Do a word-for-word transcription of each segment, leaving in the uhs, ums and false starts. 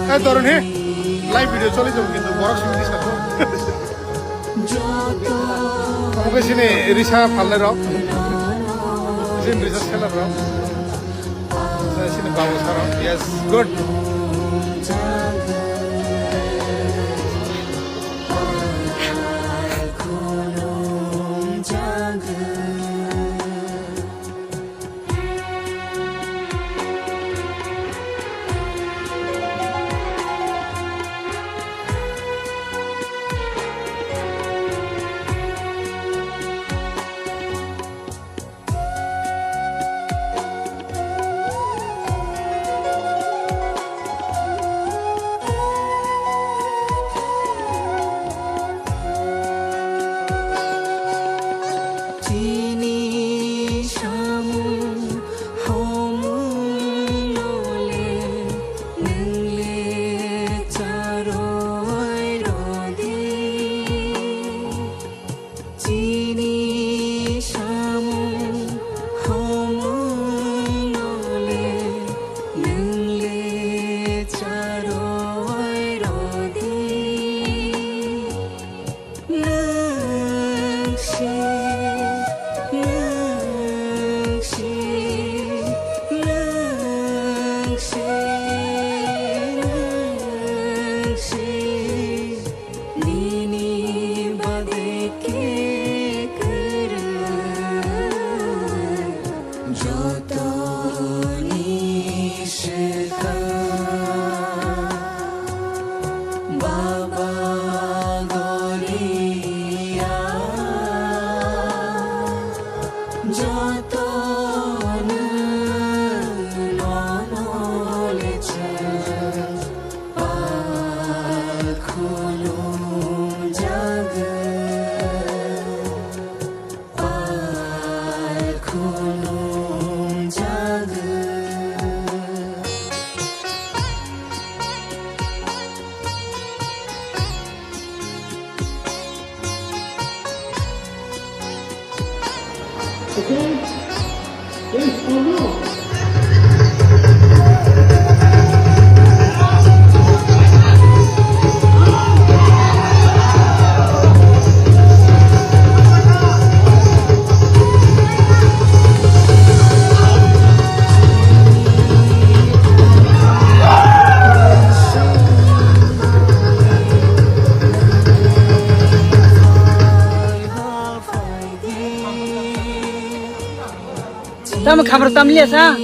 Eh, dorong he. Live video choli jago kintu borok simi disa to. Omo khe sini risa phalnai rok. Sini risa seller rok. Sini babu saro. Yes, good. Chini samung homung nole, nwng le charoi rodi. Chini samung homung nole, nwng le charoi rodi. Nwng si, nwng si, nwng si, nwng si, nini bagwi khe kwrwng. Jotoni swkang Baba Goria, jotono nono lecha pal khulum jaga. Okay? Yes or no? Tamo khabar tamliya sa?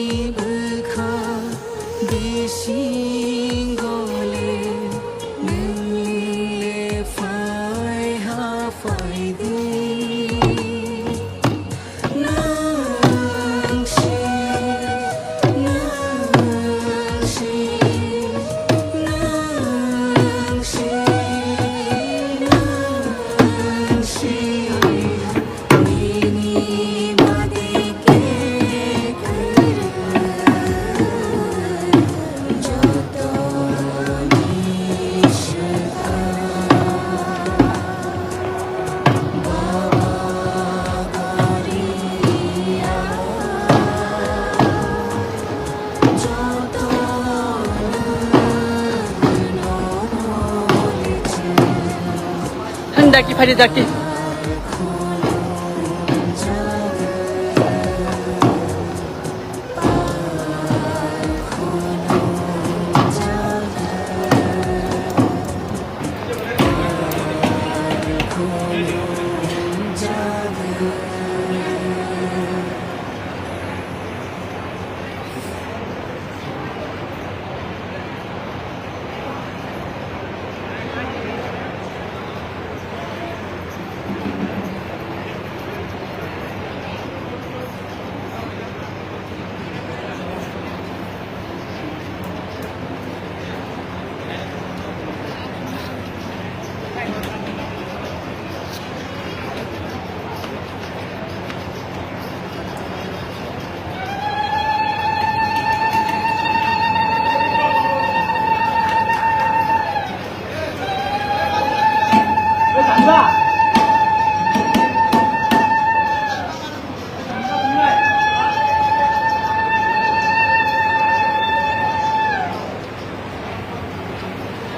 Daki phari daki.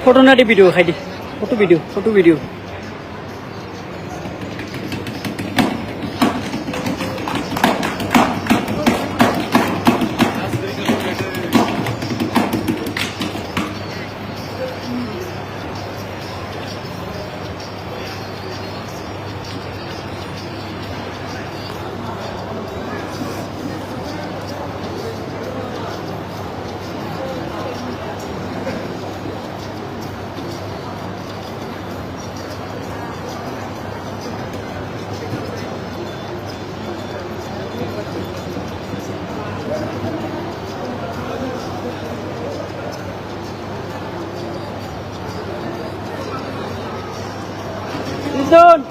Photo na di, video khai di. Photo, video, photo, video. Listen.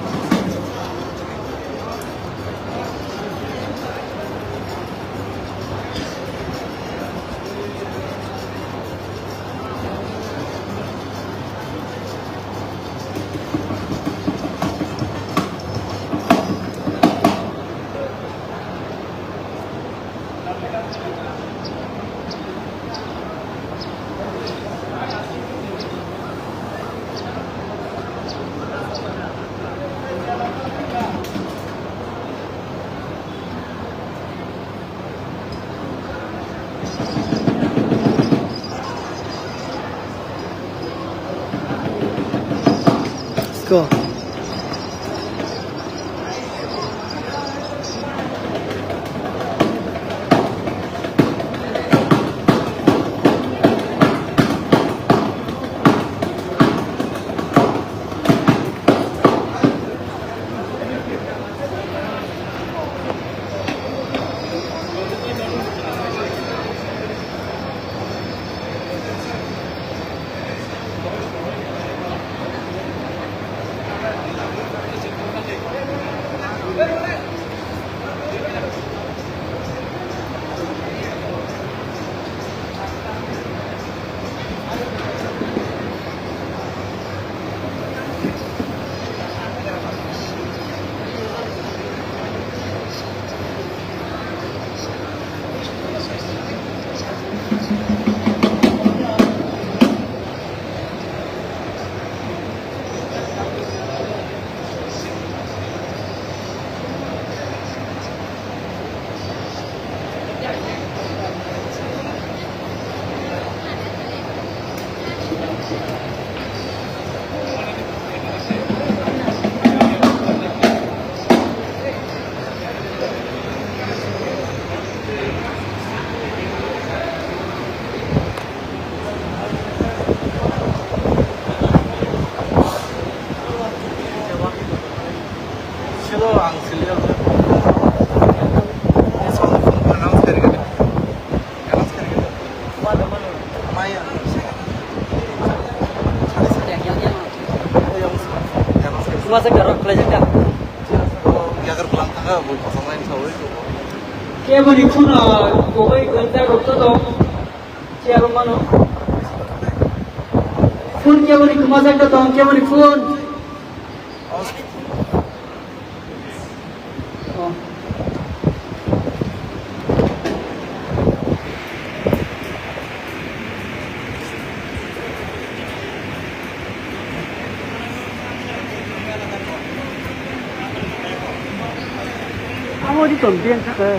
Go. Silo ang sili ang. Announce kari kari. Announce kari kari. Maya. Announce kari. Kuma sa karo khlai jaka. Yagar pelang tanga bui kosong lain sawi. Keboni phone, uh, koboi gonta rokto dong. Chair mano. Phone keboni kuma sa tong, keboni phone. Oh. Amo di tom bien thaka.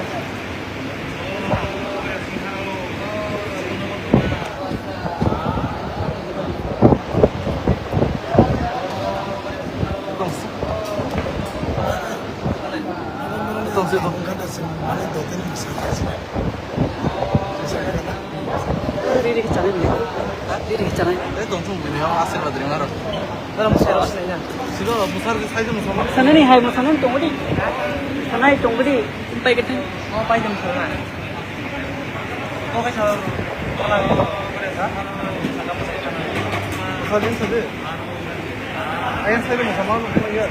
Riri khe chanai ni. Riri khe chanai. Tei tongthung bini o asirwad ring aro. Aro mwsai rok sinai na. Siro mwsar khe sai jong sama. Sanani hai mwsanani tongdi. Sanai tongdi. Pai khe thang. O pai jong sana. O khe sa. Sa din sa de. Ayan sa de mwsama no ya.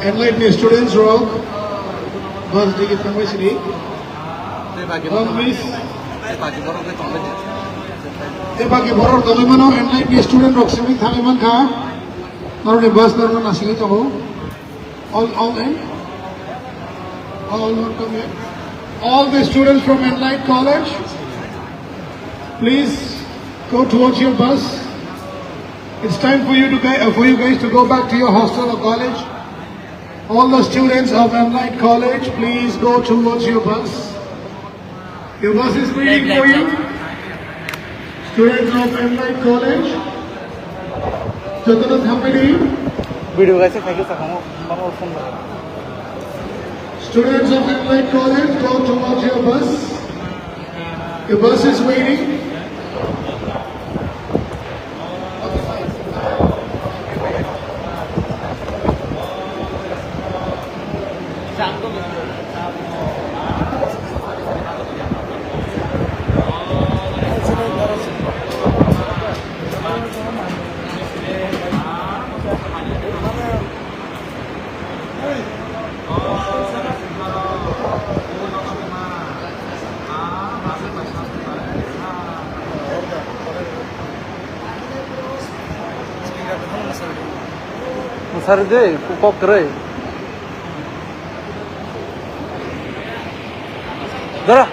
Enlight ni students rok bus digi thangbai sini. Tei bagi Long borok, miss. Tei bagi borok tongwi mano, Enlight ni student rok simi thangwi mankha. Norokni bus norokno nasingwi tongo. All, all, eh? All not come yet. All the students from Enlight College, please go towards your bus. It's time for you to guys, uh, for you guys to go back to your hostel or college. All the students of Enlight College, please go towards your bus. Your bus is waiting for you. Students of Enlight College, jotono thangmani. Video kaisa khaikhe sakamo, mano phone bai. Students of Enlight College, go towards your bus. Your bus is waiting. Mwsari de, kok kwrwi. Dara.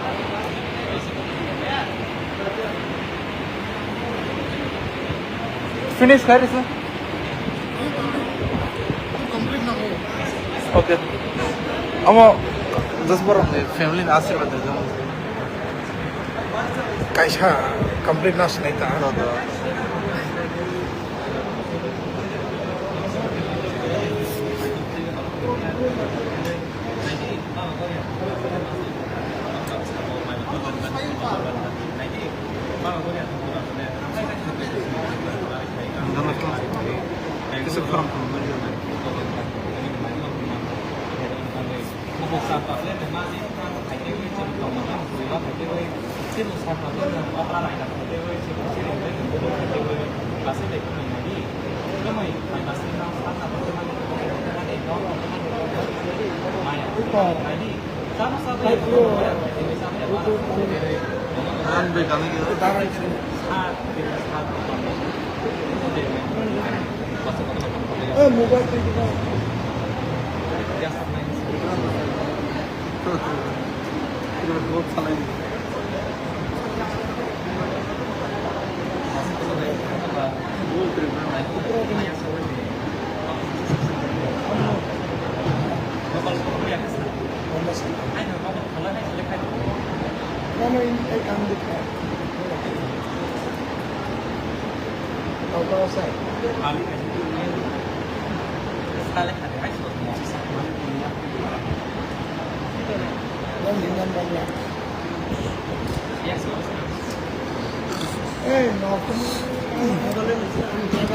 Finish khai risa. Okay. Amo dos borok ni family ni asirwad rwjak. Kaisa complete na sinai ta.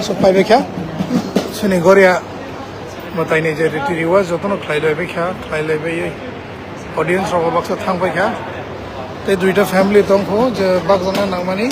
So, phaibai kha, chini Goria mwtaini je riti riwaj jotono khlai laibai kha, khlai laibai. Audience rok baksa thang pai kha. Tei duita family tong kho je bakjana nangmani.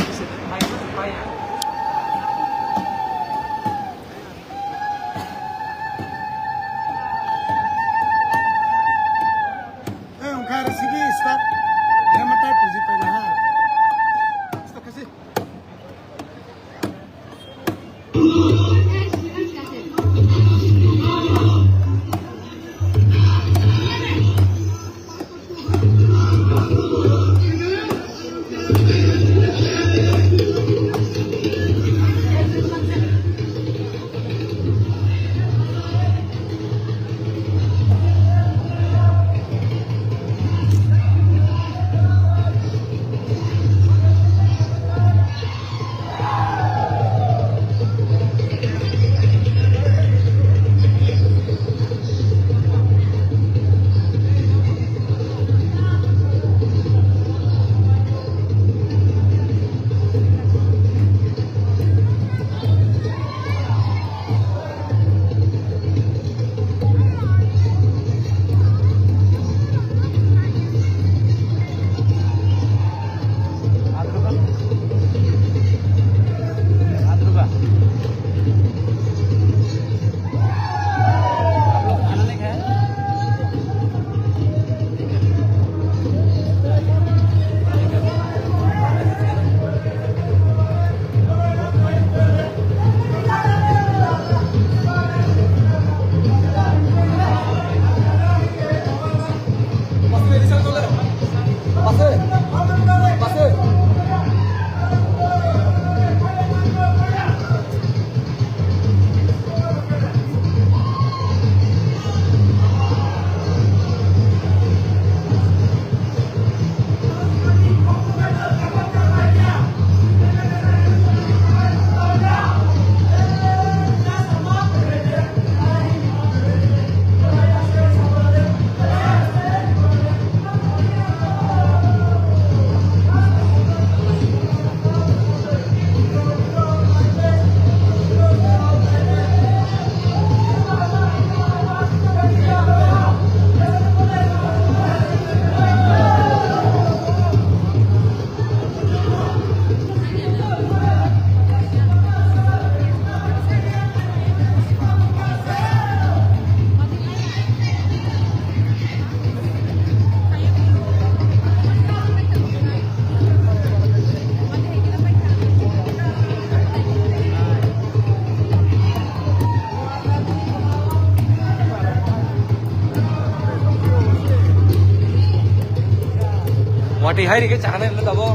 Wati hai rike chana na tabo.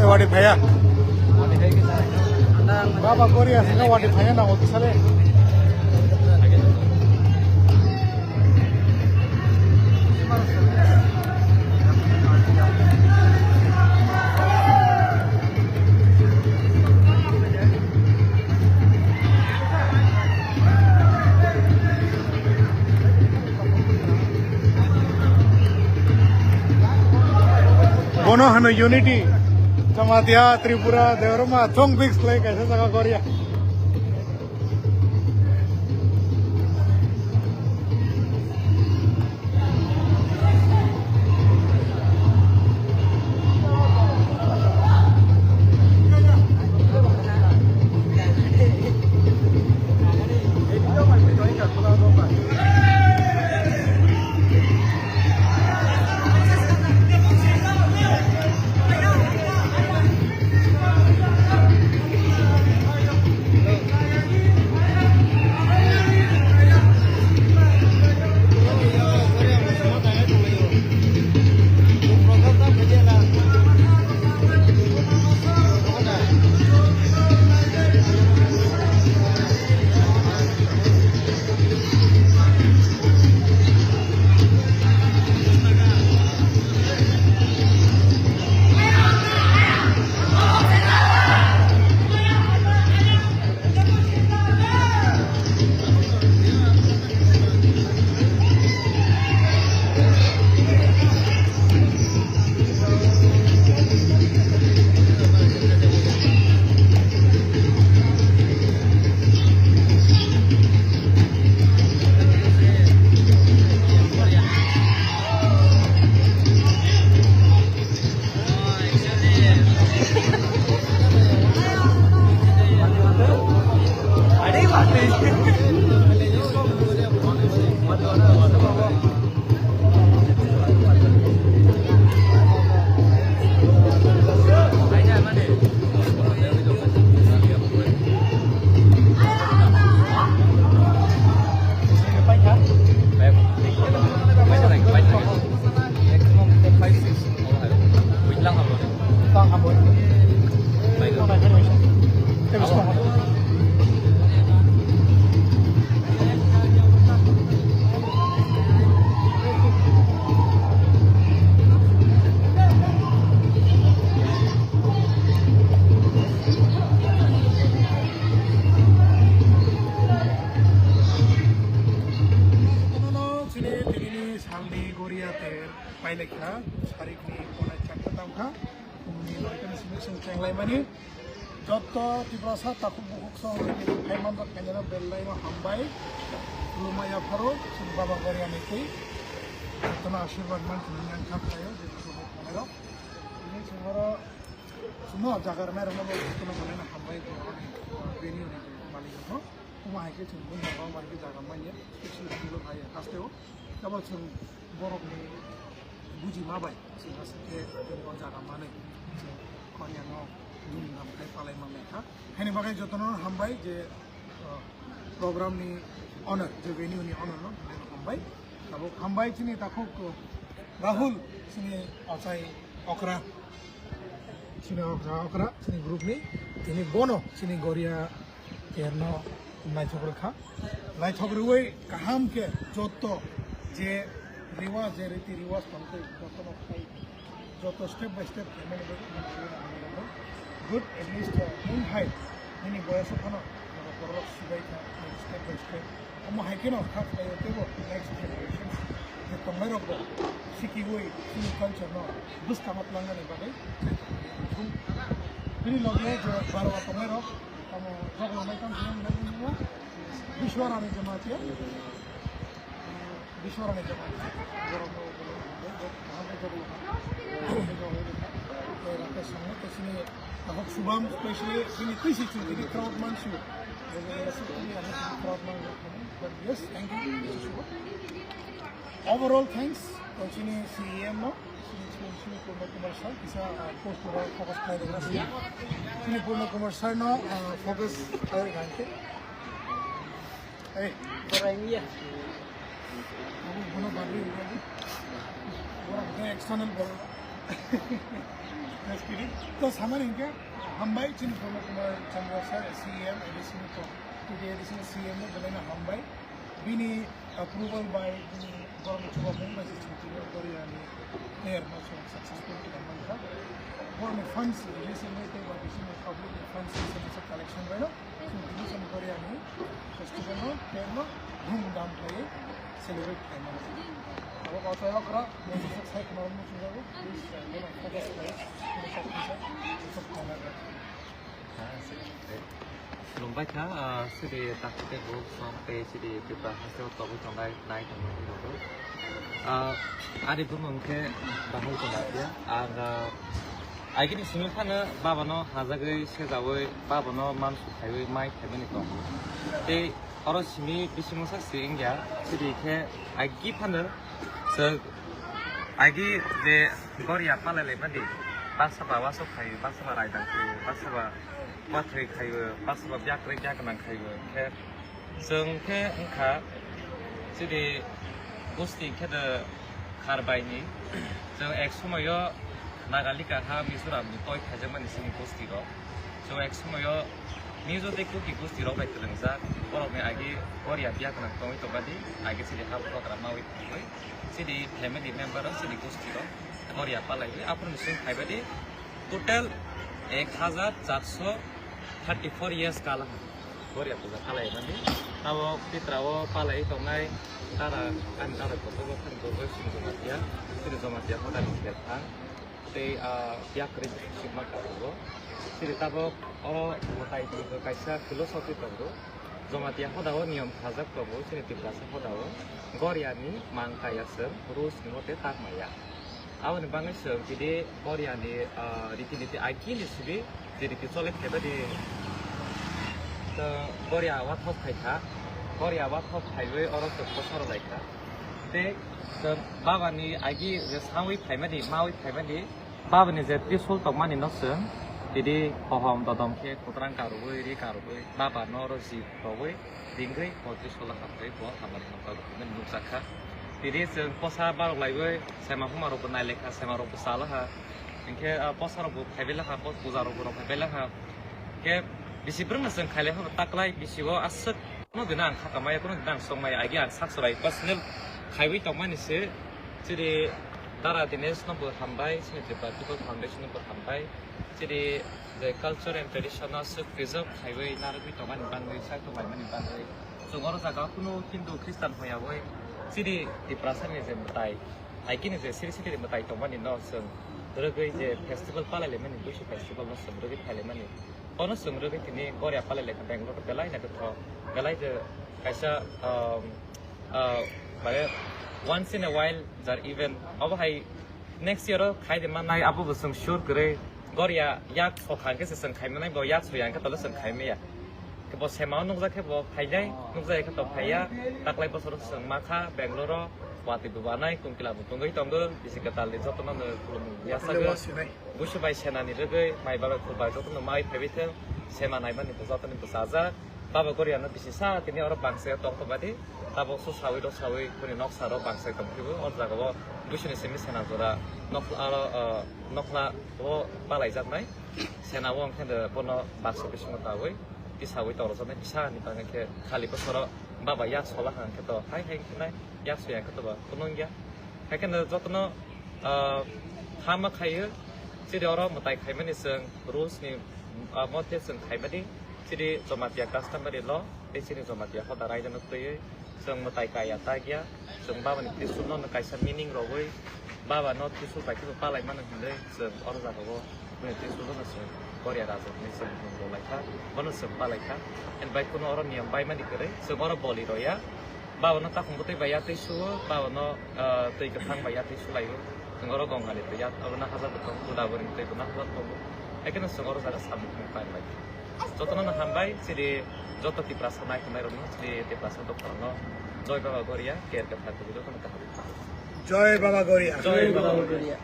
Eh, wati phaya. Wati hai rike chana. Baba Goria sing wati phaya na wati sale. Bono hano unity. Jamatia, Tripura, Devroma, thong fix khlai kaisa jaga Goria. Chini tinini salni Goria ter pailekha, sarikni konai chakta tamkha, kumni noitani simi sing chenglaimani. Jotto Tiprasa takhuk bukhuk song hai manjak khainano belai no hambai. Khulumai yapharo chwng Baba Goriani twi. Jotono asirwad man khwnani ang kha khlaio, je bukhuk bukhuk khainairok. Bini songoro chwngno jaga rwnairokno bo jotono belai no hambai, borokni venue ni malikno. Omo hai khe chwng buino bangma khe jaga manya, special field o hai haste o. Tamo chwng borokni bujima bai chwng aswk khe chwng o jaga manwi chwng Korea no buini nam khai palai manlai kha. Haini bagwi jotono hambai je, uh, program ni owner, je venue ni owner no hambai. Tabuk hambai chini takhuk, uh, Rahul chini ochai okra. Chini okra, okra, chini group ni, tini bono, chini Goria terno naithok rwkha. Naithok rwui kaham khe jotto je riwaj, je riti riwaj tongtwi, jotono khai, jotto step by step khaimani bagwi good, at least, uh, nung hai, nini boyas o phano, borok sibai kha, step by step. Omo hai kheno kha khlaio teibo next generations je tongnairokbo sikiui chini culture no bwskango tlangnani bagwi. Bini loge je barwa tongnairok tamo joglamai tang sini wngkha bini Biswarani Jamatia, Biswarani Jamatia borokno Rakesh Sangma, to sini Ahok Shubham, specially sini twi si chwng tini crowd mansu. Crowd man. But yes, thank you. Overall, thanks. To chini C E M no, chini, chini, chini Purna Kumar sir, kisa, uh, post oro focus khlai rwna sini. Chini Purna Kumar sir no, uh, focus khlai rwna khe. Hey. Borok ni ya. Borok ni external borok. Just kidding. To samani hingke hambai chini Pramod Kumar Chandra sir, C E M, additional to, to the additional C E M no belai no hambai. Bini approval by bini borok ni chuba mung bai se chini Tripura Korea ni player no so successful khe mankha. Borok ni funds recently tei ba bising ni public ni funds recently collection bai no. Chwng tini chwng Korea ni festival no, fair no, dhum dham khlaiwi celebrate khlaimani. Abo kotor okra, mungsa sak sai khna muchung jago, please, uh, bono focus khlai, bono sak kisa, bono sak kisa. Khulumbai kha, ah, sidi takhuk tei bukhuk song tei sidi Tripura haste o tobwi tongnai nai tongmani rok. Ah, ani bumung khe Bahul Jamatia. Ang, ah, Agini simi phano babano hajagwi sejawi babano mansu khaiwi mai khaimani tongo. Tei oro simi bisingo sak si wngya, sidi khe agi phano chwng agi je goria palai laimani, baksa ba wasok khaiwi, baksa ba raidang khaiwi, baksa ba wathwi khaiwi, baksa ba byakrwi byagnang khaiwi khe Chwng khe wngkha chini gusti khe de Kharbaini. Chwng ek somoyo Nagalika ha Mizoramni toi khaijakmani chini gusti rok. Chwng ek somoyo Mizo tei Kuki gusti rok bai kwrwngjak. Borokni agi goria biya gwnang tongwi tongmani, agi chini ha bwkra mawi tongwi. Chini family member rok, chini gusti rok goria palaiwi aphuru chwng khaibadi. Total ek hajar charso thirty four years kala ha. Goria puja kalaimani. Abo Pitra o palai tongnai dara, ani dara kotor bo phani kotor sini Jamatia, sini Jamatia hoda ni khe thang. Tei, ah, yak ri sima ka bo. Sini tabok oro mwtai ni kaisa philosophy tongo. Jamatia hoda o niyom khajak tongo, sini Tiprasa hoda o. Goria ni mang kaya se rules ni mote tak maya. Aboni bagwi chwng tini Korea ni, ah, riti niti agini simi je riti chole khaibadi, chwng Korea wathok khai kha. Korea wathok khaiwi oro chwng bosaro lai kha. Tei chwng babani agi je sawi phaimani, mawi phaimani, babani je trisul tongmani no chwng tini kohom dodom khe kutrang karwi, ri karwi, baba no oro ji rogwi, ringwi, o trisul o hamtwi bo hamari hamtwi nukjak kha. Tini chwng posa barok laiwi sema huma rokbo nailai kha, sema rokbo chala ha. Hinkhe, ah, posa rokbo phaibai la ha, po-, puja rokbo rok phaibai la ha. Hinkhe bisi bwrwngno chwng khailai phano taklai bisi o aswk no dina ang kha kamaya, kuno dina ang songmaya, agi ang sak chwrai personal khaiwi tongmani se. Chini Dara Dinesh no bo hambai, chini Tripura People Foundation no bo hambai. Chini je culture and tradition no aswk preserve khaiwi narwgwi tongmani bagwi, saitok laimani bagwi. Chwng oro jaga o kunu Hindu Christian hoyawi chini Tiprasa ni je mwtai, hai khe ni je siri siri mwtai tongmani no chwng rwgwi je festival palai laimani, Busu festival no chwng rwgwi phai laimani. Bono chwng rwgwi tini Goria palai lai kha Bangalore belai naithothok, belai je kaisa, um, uh, mane once in a while jar event obo hai. Next year o khai de mannai, abo bo chwng sure kwrwi. Goria yak sokha hwnkhe se chwng khai mannai, bo yak soya hwnkhe tole chwng khai maya. Khe bo sema o nukjak khe bo phainai, nukjak khe to phaiya. Taklai bosoro chwng ma kha Bangalore o, watwi bo banai, kungkila bo tongwi tongo, bisi kwtal ni jotono no khulum yachago. Busu bai sena ni rwgwi, mai babai khul bai jotono mai phaiwi thwng, sema naimani bo jotoni bwchajak. Baba Goria no bisi sa tini oro bangsa tong kha badi, tabok so sawi rw sawi boni noksa rw bangsa tong phibo, o jaga o Busu ni simi sena jora nokla aro, ah, nokla o palai jaknai. Sena o hwnkhe de bono baksa bisingo tawi tisawi tong rwjaknai, bisa ni bagwi khe khali bosoro baba yak sola hwnkhe to hai hai khe nai, yak soya hwnkhe to ba kunung ya. Hai khe no jotono, ah, hama khaio, chiri oro mwtai khaimani chwng rules ni, ah, mote chwng khaimani. Chini Jamatia customary law tei chini Jamatia hoda raida no twiwi chwng mwtai kaya ta ya, chwng baba ni trisul no kaisa meaning rogwi, baba no trisul bai khe palai mano hinwi chwng oro jaga o bini trisul no chwng Goria raja hinwi chwng mung rw lai kha, bono chwng palai kha. And bai kuno oro niyom bai mani kwrwi chwng oro boli rw ya. Baba no takhum bwtwi bai yatwi suo, baba no, ah, twi kwthang bai yatwi sulaio. Chwng oro gongani twi yat, abo no hajak bo tongo, Godavari ni twi bo no hajak tongo. Hai kheno chwng oro jaga samung kheno pai bai. Jotono no hambai, chini joto Tiprasa nai tongnai rokno, chini Tiprasa dophano Joy Baba Goria, K R K Fire T V jotono kaham. Joy Baba Goria. Joy Baba Goria.